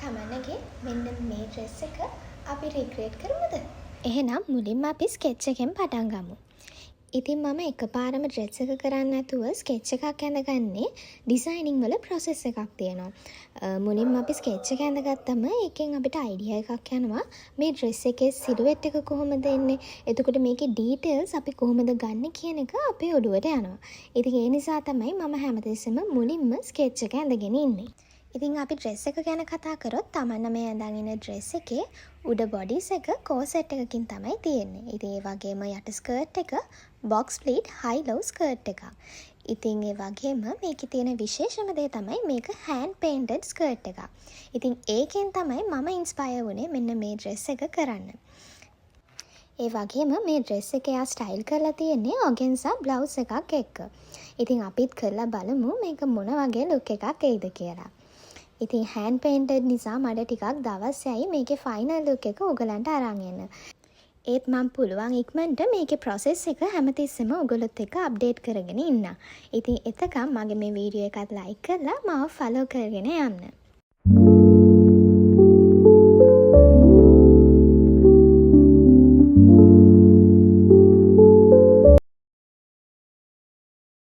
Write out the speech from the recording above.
තමන්නගේ මෙන්න මේ ඩ්‍රෙස් එක අපි රීක්‍රියේට් කරමුද? එහෙනම් මුලින්ම අපි ස්කෙච් එකෙන් පටන් ගමු. ඉතින් මම එකපාරම ඩ්‍රෙස් එක කරන්නේ නැතුව ස්කෙච් එකක් ඇඳගන්නේ. ඩිසයිනින් වල ප්‍රොසෙස් එකක් තියෙනවා. මුලින්ම අපි ස්කෙච් එක ඇඳගත්තම ඒකෙන් අපිට අයිඩියා එකක් යනවා මේ ඩ්‍රෙස් එකේ සිලුවෙට් එක කොහොමද එන්නේ, එතකොට මේකේ ඩීටේල්ස් අපි කොහොමද ගන්නෙ කියන එක අපේ ඔළුවට යනවා. ඉතින් ඒ නිසා තමයි මම හැමතිස්සෙම මුලින්ම ස්කෙච් එක ඇඳගෙන ඉන්නේ. ඉතින් අපි ඩ්‍රෙස් එක ගැන කතා කරොත්, තමන්න මේ ඇඳන් ඉන්න ඩ්‍රෙස් එකේ උඩ බොඩිස් එක කෝසෙට් එකකින් තමයි තියෙන්නේ. ඉතින් ඒ වගේම යට ස්කර්ට් එක බොක්ස් ප්ලීට් හයි ලෝ ස්කර්ට් එකක්. ඉතින් ඒ වගේම මේකේ තියෙන විශේෂම දේ තමයි මේක හෑන්ඩ් පේන්ටඩ් ස්කර්ට් එකක්. ඉතින් ඒකෙන් තමයි මම ඉන්ස්පයර් වුණේ මෙන්න මේ ඩ්‍රෙස් එක කරන්න. ඒ වගේම මේ ඩ්‍රෙස් එක එයා ස්ටයිල් කරලා තියෙන්නේ ඔගෙන්සා බ්ලවුස් එකක් එක්ක. ඉතින් අපිත් කරලා බලමු මේක මොන වගේ ලුක් එකක් එයිද කියලා. ඉතින් හෑන්ඩ් පේන්ටඩ් නිසා මට ටිකක් දවස් යයි මේකේ ෆයිනල් ලුක් එක ඔයගලන්ට අරන් එන්න. ඒත් මං පුළුවන් ඉක්මනට මේකේ ප්‍රොසෙස් එක හැමතිස්සෙම ඔයගොල්ලොත් එක්ක අප්ඩේට් කරගෙන ඉන්නම්. ඉතින් එතකම් මගේ මේ වීඩියෝ එකත් ලයික් කරලා මාව ෆලෝ කරගෙන යන්න.